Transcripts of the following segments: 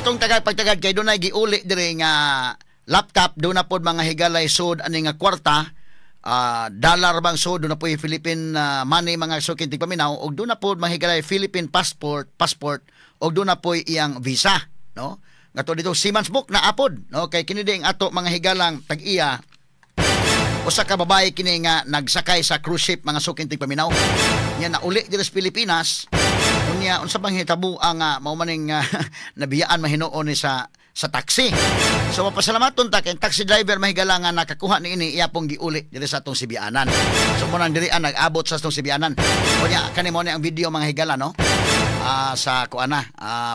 Atong tagad pagtagad kay dunay giuli diri nga laptop, doon na pod, mga higalay, sud ani nga kwarta, dollar bang sud, doon na po yung Philippine money, mga suking tigpaminaw, og doon na po, mga higalay, Philippine passport passport og doon na po iyang visa, no, nga to dito seaman's book na apod, no, kay kini ang ato, mga higalang, tag-iya usa ka babae kini nga nagsakay sa cruise ship, mga suking tigpaminaw. Nya nauli diri sa Pilipinas. Unya unsa bang hitabo ang mao maning nabiyaan mahinuon ni sa taxi. So mapasalamaton ta kay ang taxi driver, mahigala, nga nakakuha ni ini, iya pong giuli diri sa atong Sibianan. So mo nang diri ang nag-abot sa atong Sibianan. Unya kani mo ni ang video, mga higala, no? Sa kuan na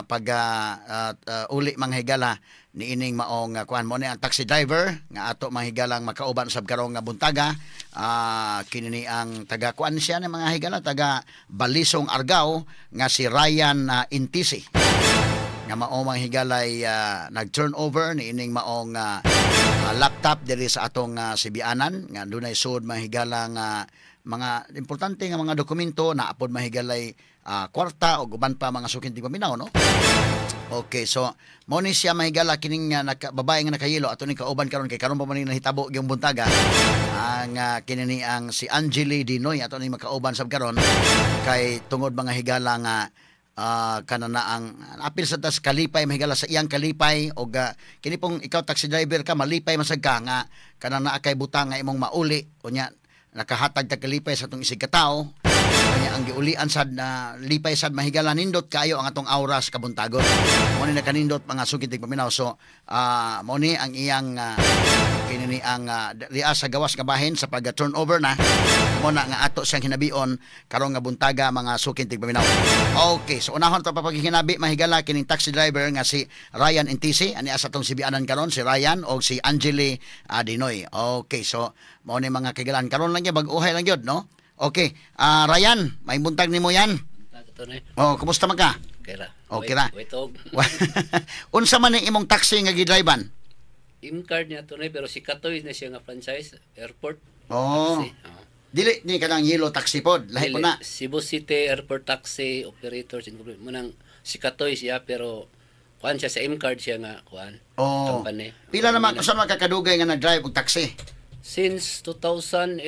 pag uli, mga higala, niining maong kuan mo ni ang taxi driver nga ato, mga higalang, makauban sab karong nga buntaga. Kini ni ang taga kuan siya ni, mga higala, taga Balisong, Argao, nga si Ryan Intisi nga mao, mga higalay, nag-turn over ni ining maong laptop diri sa atong Sibianan nga dunay sud, mga higala, nga mga importante nga mga dokumento na apod, mahigalay, kwarta o uban pa, mga suking tigpaminaw, no. Okay, so mo ni siya, mahigala, kining babae nga nakayelo ato ning kauban karon kay karon pa man ning nahitabo yung buntaga. Ang kini ni ang si Angeli Dinoy ato ning makauban sab karon kay tungod, mga higala, nga kana na ang apil sa tas kalipay, mahigala, sa iyang kalipay og kini pong ikaw taxi driver ka, malipay man sad ka nga kana naa kay butang nga imong mauli, unya nakahatag ta kalipay sa atong isig katawo. Unya ang giulian sad na lipay sad, mahigala, nindot kayo ang atong auras kabuntagon. Mo ni nakanindot, mga suking tigpaminaw. So mo ni ang iyang kini ni ang ria sa gawas nga bahin sa pag turnover na mo na nga ato siyang hinabion karong nga buntaga, mga suking tigpaminaw. Okay, so unahon ta papaghinabi, mahigala, kining taxi driver nga si Ryan Intisi ani asa atong Sibianan karon, si Ryan o si Angeli Dinoy. Okay, so mao ni, mga kagilan, karon lang gyud, bag-uhay lang gyud, no. Okay, Ryan, may buntag nimo yan. Ito na eh. Oh, kumusta man ka? Okay ra. Okay ra. Wait, og. Unsa man ni imong taxi nga gidriban? M-card niya ito na eh, pero si Katoy na siya nga franchise airport. Oh. Taxi. Oo. Dili ni kanang yellow taxi pod, lahi po Dili, na. Cebu City Airport Taxi Operators Incorporated. Munang si Katoy siya, pero kuan siya sa M-card siya nga kuan. Company. Pila naman usa man kakadugay nga nag-drive og taxi? Since 2011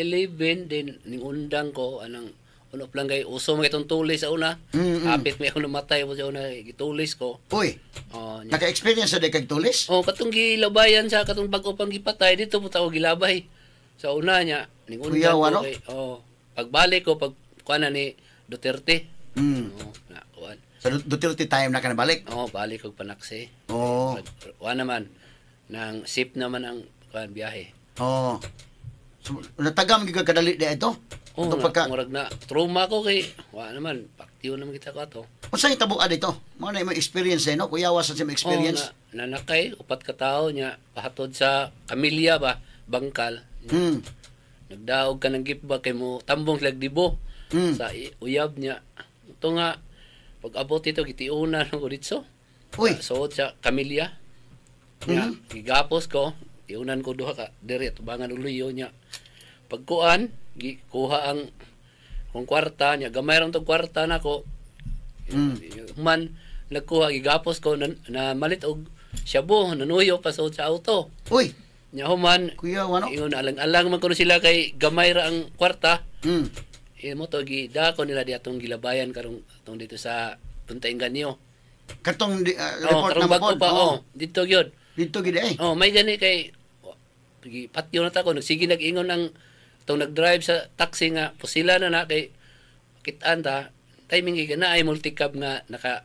din ning undang ko anang uno pa lang kay uso mga itong tulis sa una. Hapit may ako namatay mo sa una, gitulis ko. Uy, Oh, nya. naka-experience sa kag tulis? Oh, katong gilabayan sa katong bag-o pang gipatay dito po tao gilabay. Sa una niya, ning undang Kuyaw, ko ano? kay, oh, pagbalik ko pag kuan na ni Duterte. Oh, na kuan. Sa Duterte time na ka nabalik? Oh, balik og panaksi. Kuan naman nang safe naman ang kuan biyahe. Oh. So, natagam gyud ka kadali di ito? Oh, Ito na, murag na trauma ko kay wa naman paktiyo naman kita ko ato. Unsa hitabo dito? Mao na imong experience eh, no? Kuyawa sa imong experience. Oh, na, nanakay upat ka tawo niya pahatod sa Camilla ba, Bangkal. Nagdaog ka ng gift bag kay mo tambong sila dibo sa uyab niya. Ito nga pag abot dito gitiunan ko dito. Uy. Suod sa Camilla. Nya gigapos ko, tiunan ko duha ka diri tubangan og luyo niya. Pagkuan, gikuha ang kung kwarta niya, gamay ra tong kwarta nako. Man nagkuha, gigapos ko na malit og shabu, nanuyo pa suod sa auto. Uy, Nya human kuya, ano? ingon alang-alang man kuno sila kay gamay ra ang kwarta. Imo to gidako nila di atong gilabayan karong atong dito sa Punta Engaño. Katong Oh, report karong na mo bago pod. pa, oh, dito gyud. Dito gid eh. Oh, may gani kay patyo na ta ko, nagsige nag-ingon ang itong nag-drive sa taxi nga pusila na na kay kitaan ta timing kay na ay multicab nga naka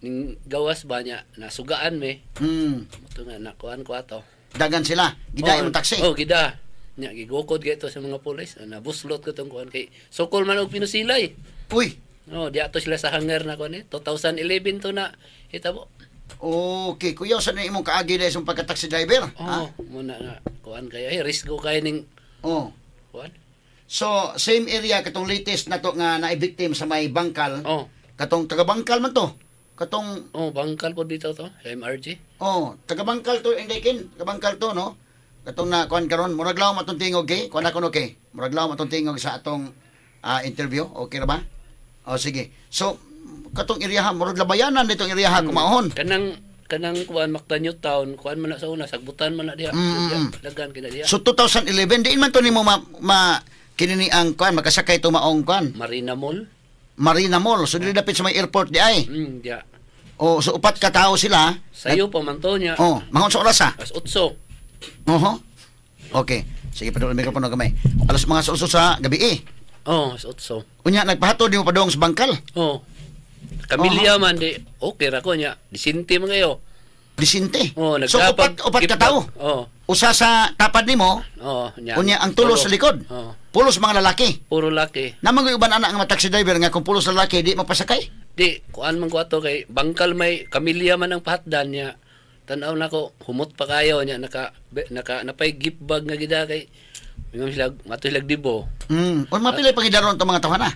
ning gawas ba niya nasugaan me. Ito nga nakuan ko ato. Dagan sila. Gida Oh, imong taxi. Oh, gida. Nya gigukod kay ito sa mga pulis. Nabuslot ko tong kuan kay sukol man og pinusilay. Uy. Oh, di ato sila sa hangar na kuan eh. 2011 to na hitabo. Okay, kuya, sa na imong kaagi dahil sa pagka-taxi driver? Ha? Oh, muna nga kuan kayo eh risk ko kay ning kuan. So, same area katong latest na to nga na-victim sa may Bangkal. Oh, Katong taga-Bangkal man to. Katong oh, Bangkal po dito to, sa MRG. Oh, taga-Bangkal to indekin, taga-Bangkal to, no. Katong na kuan karon, murag laom atong tingog kay, kuan ako, no, kay. Murag laom atong tingog sa atong interview. Okay ra ba? Oh, sige. So, katong iriyaha, murag labayanan ditong iriyaha kumaon. Kanang Kanang kuan Mactan New Town, kuan man na sa una, sagbutan man na diha. Diha, dagan kina diha. So 2011 diin man to nimo ma kinini ang kuan makasakay to maong kuan Marina Mall. Marina Mall. So dili dapit sa may airport di ay. Diha. O so upat ka tawo sila. Sayo pa man to niya. Oh, mga unsa oras ah? Alas 8. Oho. Okay. Sige, padung ang mikropono gamay. Alas mga 8 sa gabi eh. Oh, alas 8. Unya nagpahatod nimo padung sa Bangkal. Oh. Kamilya man di okay ra ko niya. Disinti man kayo. Disinte. Oh, So upat nagdapag upat ka tawo. Oh. Usa sa tapad nimo, Oh, nya. unya ang tulo sa likod. Oh, Pulos mga lalaki. puro laki. Namang uban anak nga mga taxi driver nga kung pulos lalaki di mapasakay. Di kuan man ko ato kay Bangkal may Kamilya man ang pahatdan niya. Tan-aw nako humot pa kayo niya naka napay gift bag nga gida kay ingon sila mato sila dibo. Un mapilay pangidaron to mga tawhana.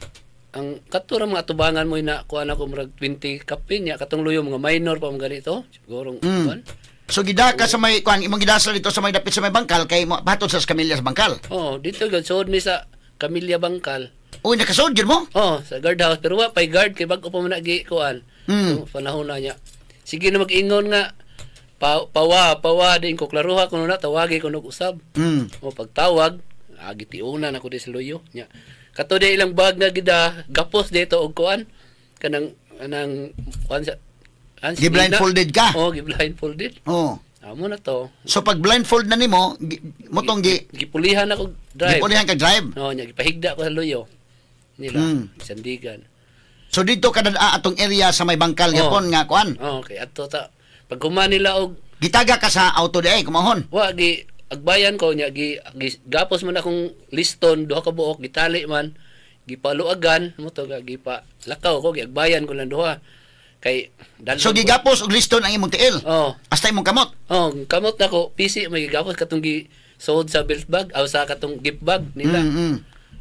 Ang kato ra mga atubangan mo na kuan ako murag 20 kapin niya katong luyo mga minor pa mga ganito siguro kuan. So gida ka sa may kuan imong gidasal dito sa may dapit sa may Bangkal kay mo pahatod sa Camilla sa Bangkal. Oh, dito gyud suod mi sa Camilla Bangkal. Uy, nakasud gyud mo? Oh, sa guard house pero wa pay guard kay bag-o pa man na gi kuan. So, panahon na niya. Sige na mag-ingon nga pawa pawa din ko klaruha kuno na tawagi ko nog usab. O pagtawag, agi tiunan ako di sa luyo nya. Kato di ilang bag nga gida gapos dito og kuan kanang kanang kuan sa an Gi-blindfolded ka? Oh, gi-blindfolded. Oh. Amo na to. So pag blindfold na nimo, motong gi Gipulihan ako drive. Gipulihan ka drive. Oh, nya gipahigda ko sa luyo nila, sandigan. So dito ka dada atong area sa may Bangkal Oh. gyapon nga kuan. Oh, kay adto ta pag human nila og Gitaga ka sa auto di ay kumahon. Wa gi agbayan ko nya gi gapos man akong liston duha ka buok gitali man gipaluagan mo to ga gipa lakaw ko giagbayan ko lang duha kay dalon So ko. gigapos og liston ang imong tiil. Oh. Hasta imong kamot. Oh, kamot nako PC may gigapos katong gi suod sa belt bag aw sa katong gift bag nila.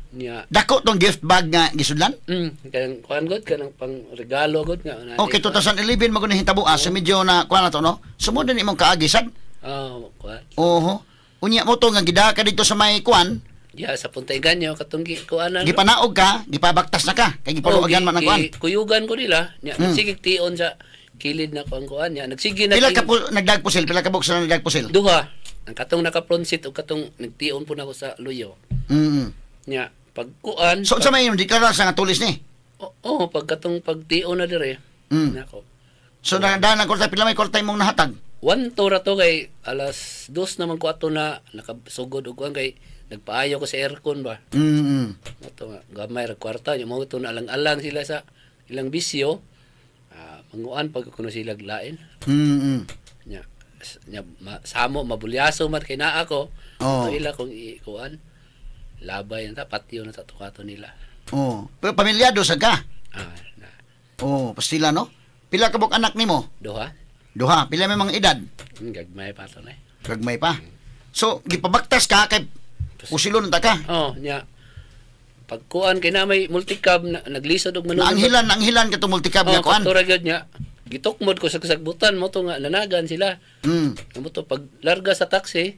Nya. Dako tong gift bag nga gisudlan. Kanang kuan god kanang pang regalo god nga na. Okay, 2011 man gud hitabo ah, so medyo na kuan na to, no. Sumod na imong kaagisan. Oh, kuan. Oho. Unya mo to nga gida ka dito sa may kuan, Ya sa Punta Engaño katong gi kuan na. Gipanaog ka, gipabaktas na ka, kay gipaluagan man ang kuan. Kuyugan ko nila nya nagsigig tion sa kilid na kuan kuan nya nagsige na Pila ka po nagdagpusil, pila ka buok sila nagdagpusil? Duha ang katong naka front seat ug katong nagtion po nako sa luyo nya pagkuan. So unsa may imong deklara sa nga tulis ni? Oh, oh, pag katong pagtion na dire nako. So daan ang kwarta, pila may kwarta imong nahatag? One to ra to kay alas 2 naman ko ato na nakasugod og kuan kay nagpaayo ko sa aircon ba. Ato nga gamay ra kwarta nya mo to na alang-alang sila sa ilang bisyo. Ah, manguan pag kuno sila lain. Nya nya samo mabulyaso man kay naa ko. Oh. Ato ila kung ikuan labay na ta patio na ta tukato nila. Oh, pero pamilyado sa ka. Ah, na. Oh, pastila no. Pila ka buok anak nimo? Duha. Duha. Pila may mga edad? Gagmay pa to na eh. Gagmay pa. So gipabaktas ka kay pusilon ta ka. Oh, nya. Pagkuan kay na may multicab na, naglisod og manunod. Naanghilan, naanghilan ka to multicab nga Oh, kuan. katura gyud niya. Gitukmod ko sa kasagbutan mo to nga nanagan sila. Amo to pag larga sa taxi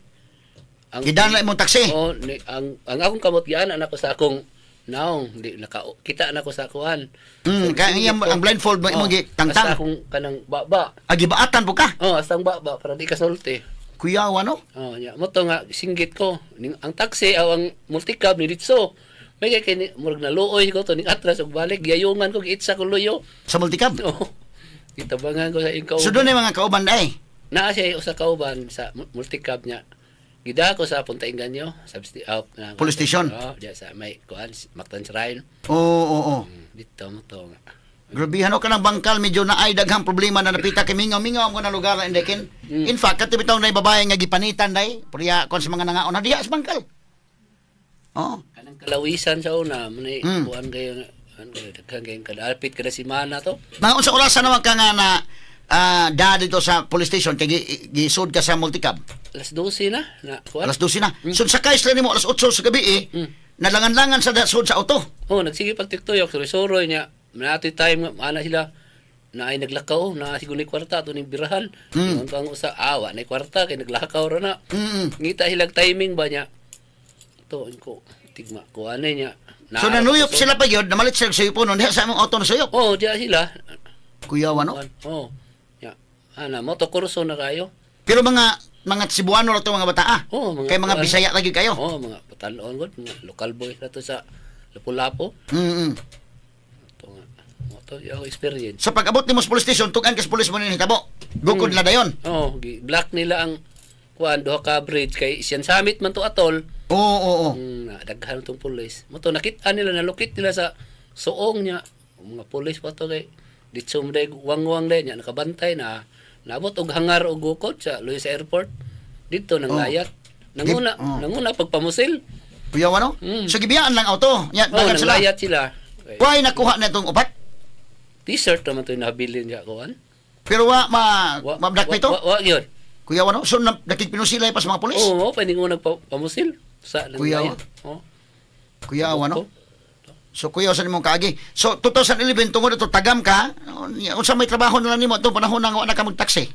ang Gidan imong taxi. Oh, ni, ang akong kamot giana nako sa akong naong di naka kita na ko sa kuan. Kaya ang iyang- ang blindfold mo imong gi tangtang. Hasta akong kanang baba. Ah, gibaatan po ka. Oh, hasta ang baba para di ka sulti. Kuyawa no. Oh, nya mo to nga singgit ko. Ning, ang taxi aw ang multicab ni ditso. May kay kini murag naluoy ko to ning atras ug balik giyayungan ko giitsa ko luyo. Sa multicab. Oh. Gitabangan ko sa iyong So doon ay mga kauban ay. Naa siya usa ka uban sa multicab niya. Gida ko sa Punta Engaño, sa out na Police station? Oh, diya sa may kuan Mactan Shrine. Oo. Dito mo to nga. Grabe ano ka ng Bangkal medyo na ay daghang problema na napita kay mingaw-mingaw mo na lugar na indekin. In fact, kato bitaw na babae nga gipanitan day, puriya kon sa mga nangaon na diha sa Bangkal. Oh. Kanang kalawisan sa una, man kuan kayo na kuan kayo daghan kayong kadalpit kada semana to. Mga unsa orasan naman ka nga na da dito sa police station kay gisud ka sa multicab? Alas 12 na na kuan. Alas 12 na. So sakay sila nimo alas 8 sa gabi eh. Nalangan-langan sa sud sa auto. Oh, nagsige pagtiktuyok, suroy-suroy niya. Manatoy time nga ana sila na ay naglakaw na siguro ni kwarta ato ning birahan. Ang ang usa awa na kwarta kay naglakaw ra na. Ngita silang timing ba niya. To ko tigma ko ano niya. So nanuyop sila pa gyud, namalit sila sa suyop diha sa imong auto na suyop. Oh, diya sila. Kuyawa no. Oh. Ya. Ana mo to kurso na kayo. Pero mga Cebuano ra to mga bata ah. Oo, mga Kay mga kuan. Bisaya lagi kayo. Oo, mga batan-on gud, mga local boys na to sa Lapu-Lapu. Ito nga. Mo to yung experience. So pag abot nimo sa police station, tugan ka sa police mo ni hitabo. Gukod na dayon. Oh, gi-block nila ang kuan, duha ka bridge kay Sian Summit man to atol. Oo, oo, oo. Na daghan tong pulis. Mo to nakita nila, nalukit nila sa suong niya. Mga pulis pa to kay ditso mo day wangwang day niya nakabantay na naabot og hangar og gukod sa Luis Airport. Dito nang layat. Nanguna, nanguna pagpamusil. Kuya ano? Mm. So gibiyaan lang auto. Nya Oh, dagan sila. nanglayat sila. Kay Why nakuha na itong upat? T-shirt naman to yung nabilin niya kuan. Pero wa ma ma-black wa, ito. wa yun. Kuya ano? So nakikpinusilay pa sa mga pulis. Oo, mo pa ningon nagpamusil sa Kuya, nanglayat. Oh. Kuya ano? So kuya sa nimong kaagi. So 2011 tungod ato tagam ka, unsa may trabaho na lang nimo atong panahon nga wa na ka mag-taxi?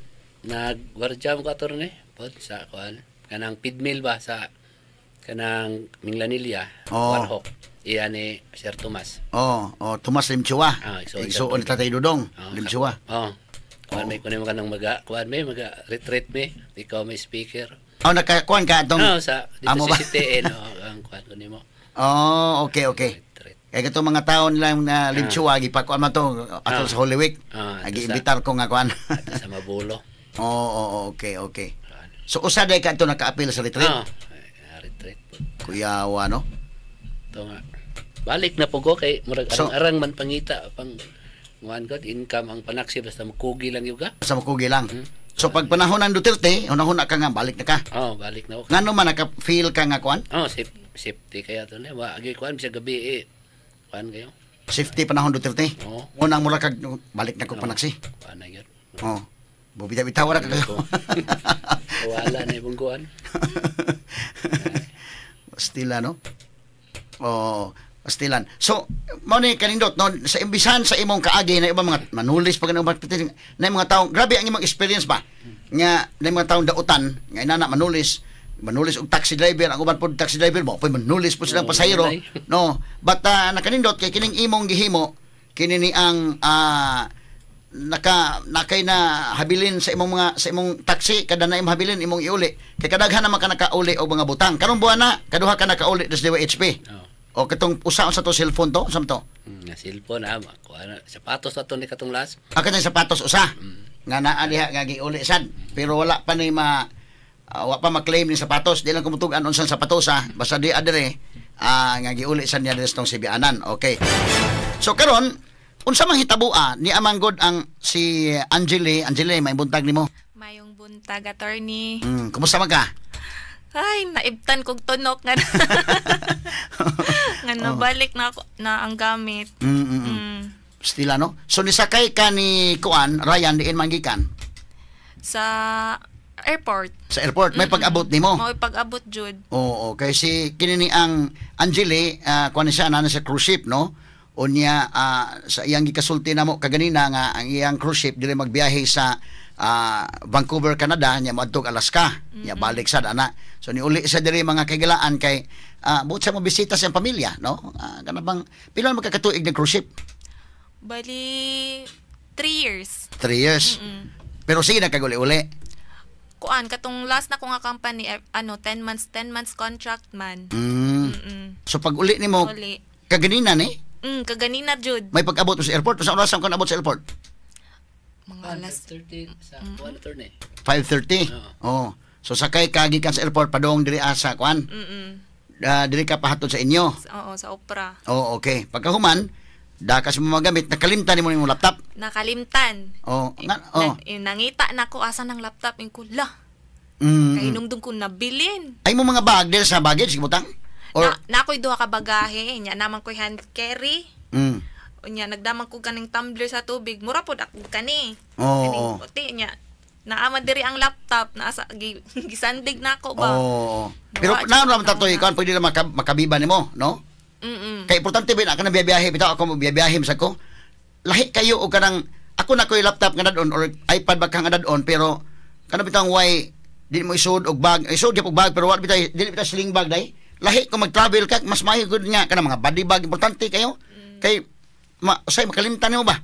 Nagwardya mo ka attorney pod sa kuan kanang feed mill ba sa kanang Minglanilla, Warhawk. Iya ni Sir Tomas. Oh, Tomas Limchua. Ah, igsuon Igsuon ni Tatay Dudong, Oh, Limchua. Oh. Kuan may kunin mo kanang maga, kuan may maga retreat may, ikaw may speaker. Oh, nakakuan ka atong Oh, sa dito amo sa ba? CTN, oh, ang kuan kunin mo. Oh, okay. Retreat. Kaya katong mga tao nila na Limchua gipakuan man to atol sa Holy Week. Ah, ato Nagi-imbitar ko nga kuan. Ato sa Mabulo. Oh, okay. Kuan. So usa day ka ato naka-appeal sa retreat. Ah, retreat po. Kuyawa no. Ito nga. Balik na po ko kay murag So- arang-arang man pangita pang kuan god income ang panaksi basta mukugi lang yuga. Sa makugi lang. So pag panahon ng Duterte, hunahuna ka nga balik na ka. Oh, balik na ako. Ngano man naka-feel ka nga kuan? Oh, safety kaya to na. Wa agi kuan bisag gabi eh. Kuan kayo. Safety panahon Duterte. Oo. Unang mura kag balik na ko panaksi. Kuan na gyud. Oh. Bubita-bitaw ra ka kayo. Wala na ibang kuan. Pastila no. Oh, pastilan. So, mao ni kanindot no, sa imbisan sa imong kaagi na ibang mga manulis pa ganun na yung mga taong grabe ang imong experience ba nga na yung mga taong dautan nga inana manulis manulis og taxi driver, ang uban pod taxi driver mo poy manulis po silang Oo, pasahero, walay. No, but nakanindot kay kining imong gihimo kini ni ang nakay na habilin sa imong mga sa imong taxi, kada na imong habilin imong iuli kay kadaghan naman ka nakauli og mga butang karong buwan na kaduha ka nakauli des DYHP. Oh. O katong usa sa to cellphone to, unsa man to? Nga cellphone ah, kuan na. Sapatos na to ni katong last. Ang katong sapatos usa nga naa diha nga giuli sad pero wala pa ni ma wa pa ma-claim ni sapatos, di lang kumutug-an unsang sapatos ha, basta di adre nga giuli sad niya diri sa tong Sibianan. Okay, so karon unsa man hitaboa ni amang god ang si Angeli. Angeli, may buntag nimo. Mayong buntag, attorney. Kumusta man ka? Ay, naibtan kog tunok nga nga nabalik na ako, na ang gamit. Stila no. So nisakay ka ni kuan Ryan diin man gikan? Sa airport. Sa airport may pag-abot nimo? Mao pag-abot jud. Oo, kay si kini ni ang Angeli, kuan ni siya na sa cruise ship no. Unya sa iyang gikasulti namo kaganina nga ang iyang cruise ship dili magbiyahe sa Vancouver, Canada, nya moadtog Alaska. Nya balik sad ana. So niuli sa diri mga kagilaan kay buot sa mo bisita sa iyang pamilya no. Kana bang pila man magkakatuig ng cruise ship? Bali 3 years. 3 years. Pero sige na kaguli-uli. Kuan katong last na ko nga company eh, ano, 10 months, 10 months contract man. So pag uli nimo Uli. kaganina ni Kaganina jud. may pag-abot mo sa airport. Sa oras ka naabot sa airport? Mga alas 30 sa kuan attorney. 5:30. Oh. So sakay ka gikan sa airport padung diri asa kuan. Diri ka pahatod sa inyo. Oo, sa opera. Oh, okay. Pagkahuman, dakas mo magamit, nakalimtan nimo imong laptop. Nakalimtan. Oh, nga, oh. Nangita na ko asa ng laptop ing ko la. Kay hinumdum ko nabilin. Ay mo mga bag diri sa baggage gibutang? Or Na ako'y duha ka bagahe, nya naman ko'y hand carry. Unya nagdaman ko kaning tumbler sa tubig. Mura pod ako kani. Oo, Kaning oo. puti nya. Naama diri ang laptop, naasa gisandig na ako ba. Oo. Pero Nawa, na naman jud tato na. ikaw pwede na makabiba nimo, no? Kay importante ba na ka na biyahe bitaw ako mo biyahe sa ko. Lahi kayo og kanang ako na ko'y laptop nga dadon or iPad ba ka nga dadon, pero kanang bitang why di mo isud og bag, isud gyud og bag pero wa bitay dili bitay sling bag dai. Lahi kung mag-travel ka, mas maayo gud nga kanang mga body bag, importante kayo. Kay ma usay makalimtan nimo ba?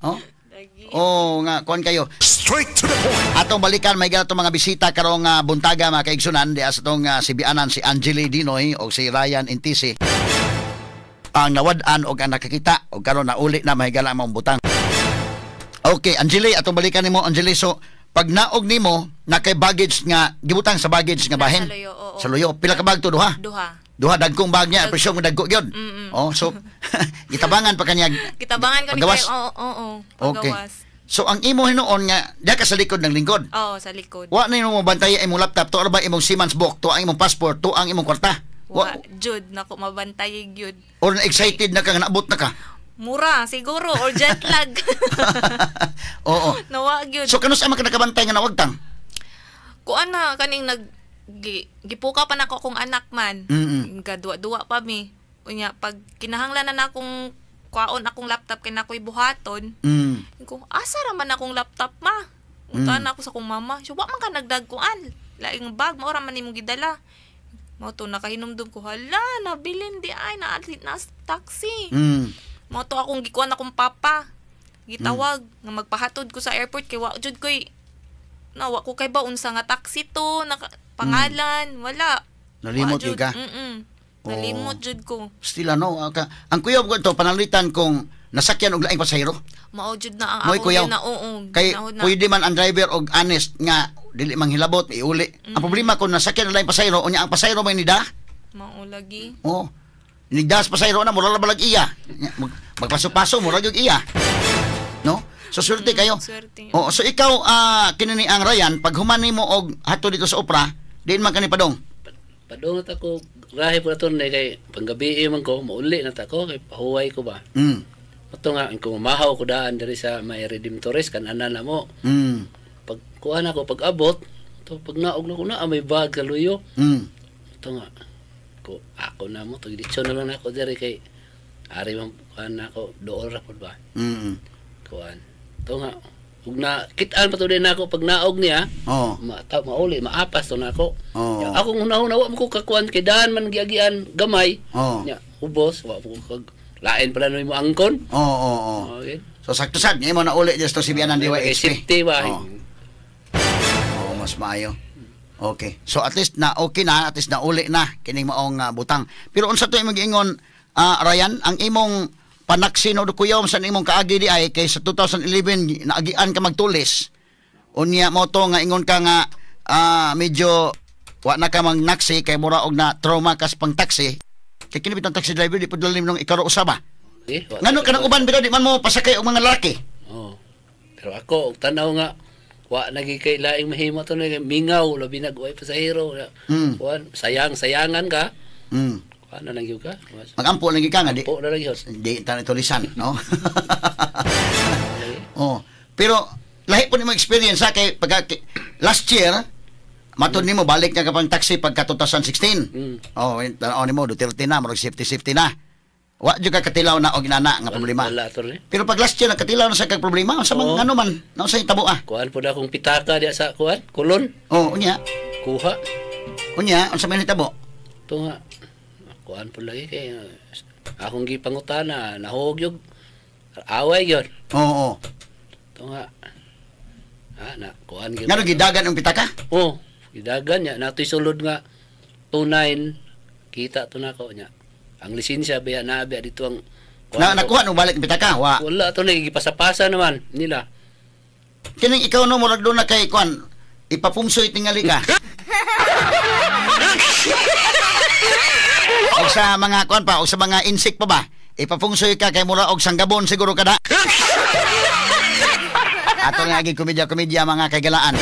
Oh. Lagi. Oh, nga kuan kayo. Straight to the point. Atong balikan may atong mga bisita karong buntaga, mga kaigsunan, diha sa atong sibianan, si Angeli Dinoy o si Ryan Intisi. Ang nawad-an og ang nakakita og karon nauli na, mahigala, ang maong butang. Okay, Angeli, atong balikan nimo, Angeli. So pag naog nimo na kay baggage nga gibutang sa baggage nga bahin. Sa luyo, oo. Sa luyo. Pila ka bag to, duha? Duha. Duha, dagkong bag niya, presyo mo dagko gyud. Oh, so gitabangan pa kaniya. Kitabangan ko ni Pagawas? kayo. Oo. Okay. Pagawas. So ang imo hinuon nga diha ka sa likod ng lingkod. Oo, sa likod. Wa na mo bantay imong laptop, to ba imong seaman's book, to ang imong passport, to ang imong kwarta. Wa, Wa, jud nako mabantay gyud. Or na excited na ka nga naabot na ka. Mura siguro or jet lag. Oo. Nawa gyud. So kanus ama ka nakabantay nga nawagtang? Kuan na kaning nag gipuka pa nako akong anak man. Gadua-dua pa mi. Unya pag kinahanglan na nakong kuaon akong laptop kay nakoy buhaton. Ko asa ra man akong laptop, ma? Unta na ako sa akong mama. So wa man ka nagdagkuan. Laing bag mao ra man nimong gidala. Mao to nakahinumdum ko, hala, nabilin di ay na na taxi. Mao to akong gikuan akong papa. Gitawag nga magpahatod ko sa airport kay wa jud koy na wa ko kay ba unsa nga taxi to, naka, pangalan, wala. Nalimot Wa jud. gyud ka? Mm. Nalimot jud ko. Still ano, ka, ang kuyaw ko ito panalitan kung nasakyan og laing pasahero. Mao jud na ang Mo'y ako kuyaw. jud na, oo. Kay Ginaod na. pwede man ang driver og honest nga dili mang hilabot iuli. Ang problema kung nasakyan og laing pasahero, unya ang pasahero may nida. Mao lagi. Oh. Nigdas pasahero na mura ra balag iya. Magpaso-paso mura gyud iya. No? So swerte kayo. Swerte. Oh, so ikaw kini ni ang Ryan, pag human nimo og hatod dito sa Opra, diin man kani padong. Padung na ta ko, rahi po na to kay panggabi man ko, mauli na ta ko kay pahuway ko ba. Ato nga ang kumahaw ko daan diri sa may Redemptores kan ana na mo. Pag kuha na ko pag abot, to pag naog na ko na may bag sa luyo. Ito nga ko ako na mo to ditso na lang ako diri kay ari man kuan na ako dool ra pud ba. Kuan. To nga ug na kit-an pa to din ako pag naog niya. Oh. Ma, ta, mauli maapas to nako. Oo. Ya, akong hunahuna wa mo ko kakuan kay daan man giagian gamay. Oh. Nya ubos wa mo ko kag lain pala mo angkon. Oo. Okay. So sakto sad imo na uli dito sa Sibianan Kay DYHP. safety ba. Oo. Oo, mas maayo. Okay. So at least na okay na, at least na uli na kining maong butang. Pero unsa to imong giingon, Ryan, ang imong panaksi no kuyaw sa imong kaagi di ay kay sa 2011 naagian ka magtulis. Unya mo to nga ingon ka nga medyo wa na ka magnaksi kay mura og na trauma kas pang taxi. Kay kini bitong taxi driver di pud lalim nung ikaro usaba. Eh, wa Ngano kanang uban bitaw di man mo pasakay og mga lalaki? Oh. Pero ako og tanaw nga wa nagi kay laing mahimo to na mingaw labi na way pasahero. Kuan sayang sayangan ka. Kuan na lang gyud ka. Mas- Magampo lagi ka nga di. Po na lang yun. Di ta tulisan, no? Oh. Pero lahi po nimo experience ha kay pagka last year matud nimo balik nga ka pang taxi pagka 2016. Oh, tanaw nimo Duterte na, murag safety safety na. Wa jud ka katilaw na og inana nga problema. Wala to ni. Pero pag last year nakatilaw na sa kag problema, unsa man Oo. ano man, na unsay tabo ah? Kuan po na akong pitaka diya sa kuan, kulon. Oh, unya. Kuha. Unya, unsa man hitabo? Ito nga. Kuan po lagi kay akong gipangutana nahog yung away yun. Oo. Ito nga. Ah, na kuan gyud. Ngano gidagan ang pitaka? Oh, gidagan niya. Nato'y sulod nga 29 kita to nako niya. Ang lisensya biya na biya dito ang kuan Na ko. nakuha no balik ang pitaka? Wa. Wala to na gipasapasa naman nila. Kining ikaw no murag doon na kay kuan ipapungsoy tingali ka. O sa mga kuan pa, o sa mga insect pa ba? Ipapungsoy ka kay mura og sanggabon siguro kada. Ato nga agi komedya-komedya, mga kaigalaan.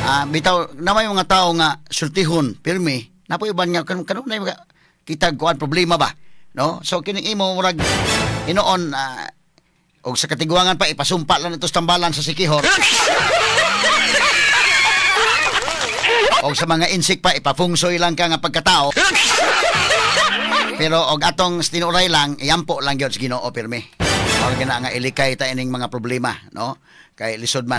Ah, bitaw na may mga tao nga sultihon pirmi. Napoy uban nga kanu kanu na mga kita kuan problema ba? No? So kining imo murag inoon og sa katiguangan pa ipasumpa lang ito sa tambalan sa Sikihor. Og sa mga insect pa ipafungsoy lang ka nga pagkatao. Pero og atong tinuray lang, iyampo lang gyud sa Ginoo pirmi. Or gina nga ilikay ta ining mga problema, no? Kay lisod man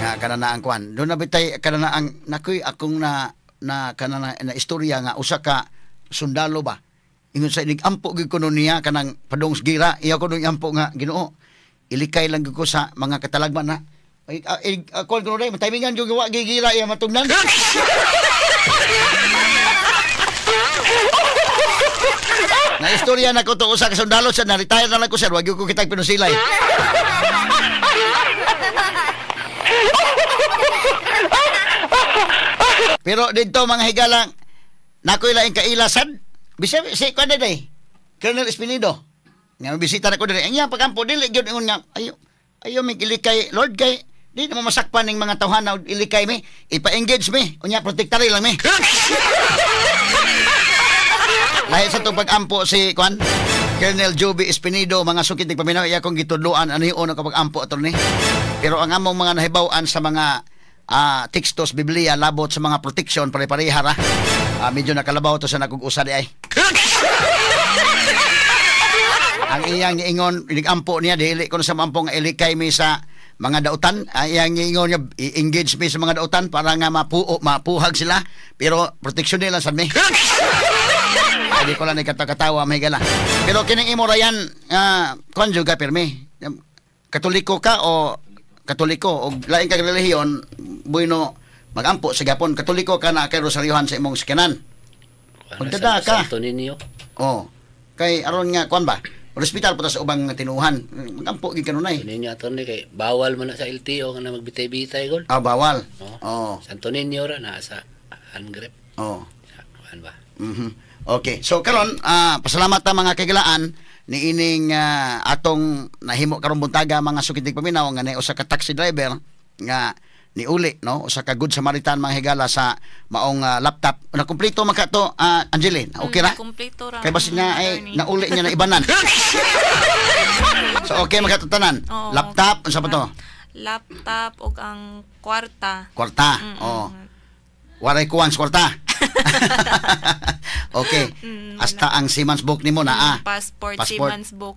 nga kanana ang kwan. Doon na bitay kanana ang nakoy akong na na kanana na istorya nga usa ka sundalo ba. Ingon sa inig ampo gyud kuno niya kanang padong sa gira, iya ko nung ampo nga Ginoo. Ilikay lang gyud ko sa mga katalagman na. Ay, ako ko rin, timingan yung gawa gigira iya matungnan. Na istorya na ko to usa ka sundalo sa na-retire na lang ko, sir. Wag ko kitag pinusilay. Pero dito mga higalang nakoy laing kailasan. Bisa si kuan day. Colonel Espinido. Nga bisita na ko diri. Ang iyang pagampo dili gyud ingon nga ayo ayo mi ilikay Lord kay di na mo masakpan ning mga tawhana og ilikay mi, ipa-engage mi, unya protektari lang mi. Lahi sa itong pag-ampo si kuan Colonel Joby Espinido, mga sukit ng paminaw, iya kong gitudloan ano yung unang kapag-ampo attorney. Pero ang among mga nahibaw-an sa mga tekstos Biblia labot sa mga protection pare-pareha ra. Medyo nakalabaw to sa nakug-usa di ay. Ang iyang giingon inig-ampo niya dili ko na sa mampo nga ilikay mi sa mga dautan. Ang iyang giingon niya i-engage mi sa mga dautan para nga mapuhag sila, pero protection nila sad mi. Hindi ko lang nagkatakatawa, may gala. Pero kining imo Ryan, kuan jud ka pirmi. Katoliko ka o Katoliko o lain kag relihiyon, bueno magampo sa gapon. Katoliko ka na kay rosaryohan sa imong sakyanan. Magdada ka. Santo Niño. Oh. Kay aron nga kuan ba? Hospital po ta sa ubang tinuhan. Magampo gid kanunay. Santo Niño attorney kay bawal man na sa LTO nga na magbitay-bitay gol. Ah, bawal. Oh. Santo Niño ra na sa hand grip. Oh. Kuan ba? Mhm. Okay. So karon, pasalamat ta mga kagilaan niining atong nahimo karon buntaga mga sukitig paminaw nga ni usa ka taxi driver nga niuli, no, usa ka good Samaritan mga higala sa maong laptop. Na kumpleto man ka to, Angeline. Okay ra? Kumpleto ra. Kay basin niya ay nauli niya na ibanan. So okay man ka to tanan. Oo, laptop unsa pa to? Laptop ug ang kwarta. Kwarta. Oh. Waray kuwan sa kwarta. Okay. Hasta ang seaman's book nimo naa. Passport, seaman's book.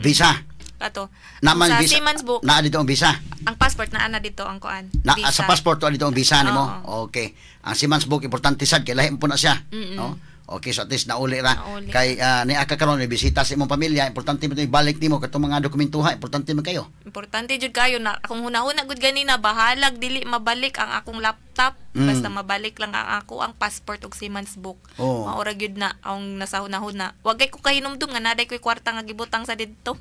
Visa. Ato. Naman sa visa. Seaman's book. Naa dito ang visa. Ang passport naa na dito ang kuan. Na visa. sa passport to dito ang visa nimo. Oo. Okay. Ang seaman's book importante sad kay lahi po na siya, no? Okay, so at least nauli ra. Nauli. Kay niaka karon ni bisita sa imong pamilya, importante mo ibalik nimo katong mga dokumentuha, importante man kayo. Importante jud kayo na akong hunahuna gud ganina bahalag dili mabalik ang akong laptop, basta mabalik lang ang ako ang passport ug seaman's book. Oh. Maura gyud na ang nasa hunahuna. Wa gay ko kahinumdum nga naday koy kwarta nga gibutang sa didto.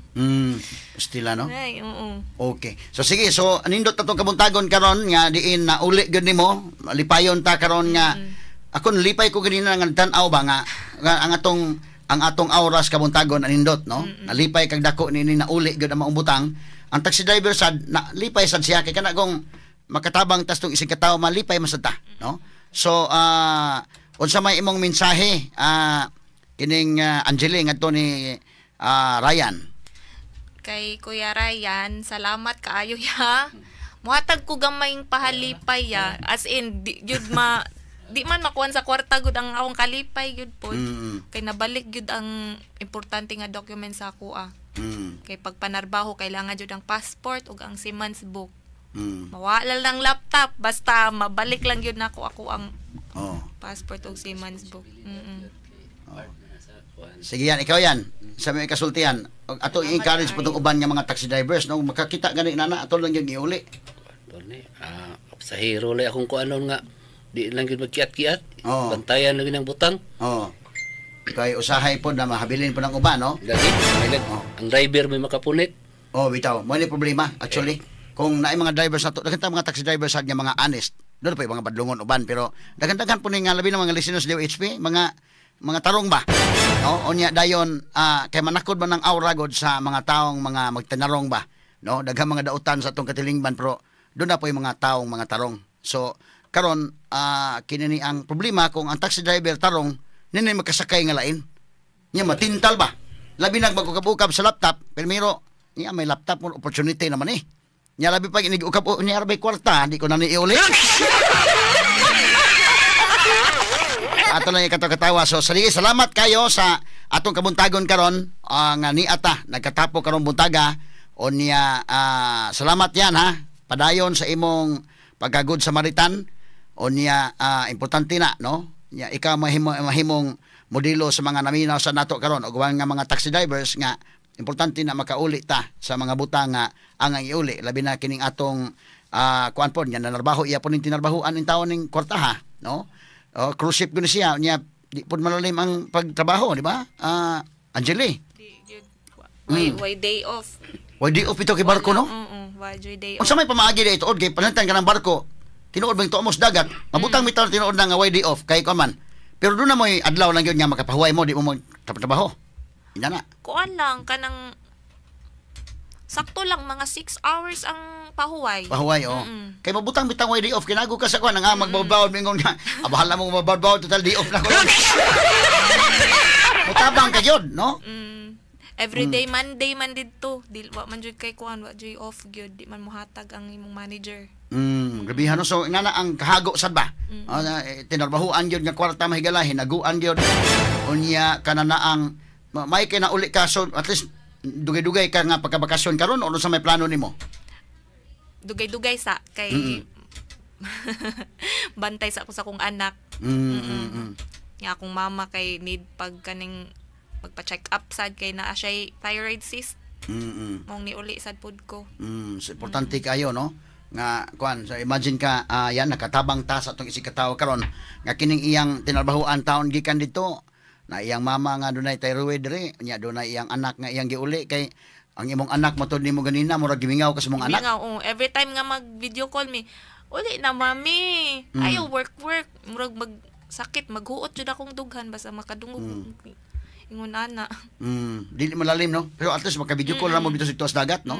Stila no. Ay, oo. Okay. So sige, so nindot na tong kabuntagon karon nga diin na uli gyud nimo, lipayon ta karon nga ako nalipay ko ganina nga tan-aw ba nga ang atong oras kabuntagon anindot, no? Nalipay kag dako niini nauli gyud ang maong butang. Ang taxi driver sad nalipay sad siya kay kana kung makatabang tas tong isig ka tawo malipay man sad ta, no? So unsa may imong mensahe kining Angeline ngadto ni Ryan? Kay Kuya Ryan, salamat kaayo ya. Muhatag ko gamayng pahalipay ya. As in di, jud ma di man makuan sa kwarta gud ang akong kalipay gud po. Kay nabalik gud ang importante nga document sa ako ah. Kay pagpanarbaho kailangan jud ang passport ug ang seaman's book. Mawala lang laptop basta mabalik lang gyud nako ako ang passport ug seaman's book. Sige yan, ikaw yan. Sa mga kasultian, ato i-encourage po itong uban nga mga taxi drivers no makakita gani nana ato lang gyud giuli. Attorney, sa hero lay akong kuanon nga di lang gyud magkiat-kiat. Oo. Bantayan lang gyud ang butang. Oo. Kay usahay po na mahabilin po ng uban, no? Lagi, ang driver may makapunit. Oh, bitaw. Mo ni problema actually. Kung naay mga drivers nato, daghan ta mga taxi drivers sad nga mga honest. Doon pa yung mga badlongon uban pero daghan-daghan po ni nga labi ng mga listeners DOHP, mga tarong ba. No? Unya dayon kay manakod man ang aura god sa mga taong mga magtanarong ba, no? Daghang mga dautan sa atong katilingban pero doon na po yung mga taong mga tarong. So karon kini ni ang problema kung ang taxi driver tarong nini makasakay nga lain. Nya matintal ba? Labi nag magukab-ukab sa laptop, primero niya may laptop mo opportunity naman eh. Nya labi pag inigukab niya arbay kwarta, di ko na ni iuli. Ato lang ikatawatawa. So sige, salamat kayo sa atong kabuntagon karon nga niata nagkatapo karon buntaga o niya salamat yan ha. Padayon sa imong pagka-good Samaritan o niya importante na no. Nya ikaw mahimong modelo sa mga naminaw sa nato karon og nga mga taxi drivers nga Importante na makauli ta sa mga butang nga ang iuli, labi na kining atong kuan pod nga nanarbaho, iya po ning tinarbahoan ning taon ning kwarta ha, no? Oh, cruise ship gud siya niya, di pod malalim ang pagtrabaho, di ba? Angeli. Di gyud. Way day off. Way day off ito kay barko, no? Oo, way joy day off. Unsa may pamaagi di tuod kay panantan ka ng barko, tinuod bang tuo mo sa dagat, mabutang mi taon tinuod na nga way day off kay kuan man. Pero doon na mo'y adlaw lang yun nga makapahuway mo, di mo magtrabaho. Ina na. Kuan lang kanang sakto lang mga 6 hours ang pahuway. Pahuway, oh. Kay mabutang bitang way day off, kinago ka sa kuan nga magbawbaw mingon nga. Ah, bahala mo magbawbaw, total day off na ko. Mutabang ka gyud, no? Everyday Monday man didto. Di wa man jud kay kuan, wa jud off gyud, di man mohatag ang imong manager. Grabihan, no. So nga na ang kahago sad ba? Ah, eh, tinarbahuan gyud nga kwarta, mahigala, hinaguan gyud. Unya kana na ang may kay na uli ka, so at least dugay-dugay ka nga pagkabakasyon karon o sa may plano nimo? Dugay-dugay sa kay bantay sa ako sa akong anak. Nga akong mama kay need pag kaning magpa-check up sad kay naa siya thyroid cyst. Mong niuli sad pud ko. So importante kayo, no? Nga kuan, so imagine ka, yan nakatabang ta sa atong isig katawo karon nga kining iyang tinarbahuan taon gikan dito na iyang mama nga dunay thyroid diri, nya dunay iyang anak nga iyang giuli kay ang imong anak matud nimo ganina murag gimingaw ka sa imong anak. Mingaw, oh, every time nga mag video call mi, "Uli na, mami." Ayaw work work, murag mag sakit maghuot jud akong dughan basta makadungog ingon ana. Dili malalim, no? Pero at least maka-video call ra mo dito sa tuas dagat, no?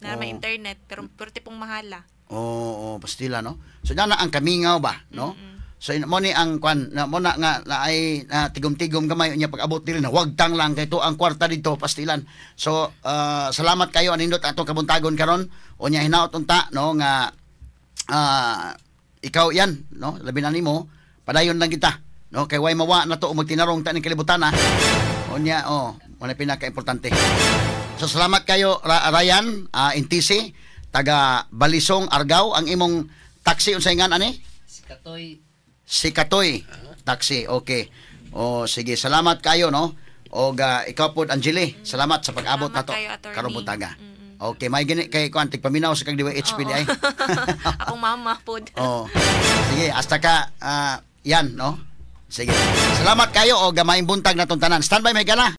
Na may internet pero perti pong mahala. Oo, oh, pastila, no? So na ang kamingaw ba, no? So mo ni ang kwan na mo na nga na ay na, tigom-tigom gamay unya pag abot diri na wagtang lang kay to ang kwarta dito pastilan. So salamat kayo, anindot atong kabuntagon karon. Unya hinaot unta, no, nga ikaw yan, no, labi na nimo, padayon lang kita, no, kay way mawa na to og magtinarong ta ning kalibutan ha. Unya oh, mo na pinaka-importante. So salamat kayo Ryan Intisi taga Balisong, Argao. Ang imong taxi unsay ngan ani? Si Katoy. Si Katoy Taxi. Okay. O sige, salamat kayo, no. Og ikaw pod, Angeli, salamat sa pag-abot Salamat nato kayo, attorney. Karong buntaga. Okay, may gini kay kuan tigpaminaw sa kag DYHP di ay. Akong mama pod. Oh. Sige, hasta ka yan, no. Sige. Salamat kayo og maayong buntag natong tanan. Standby may gala.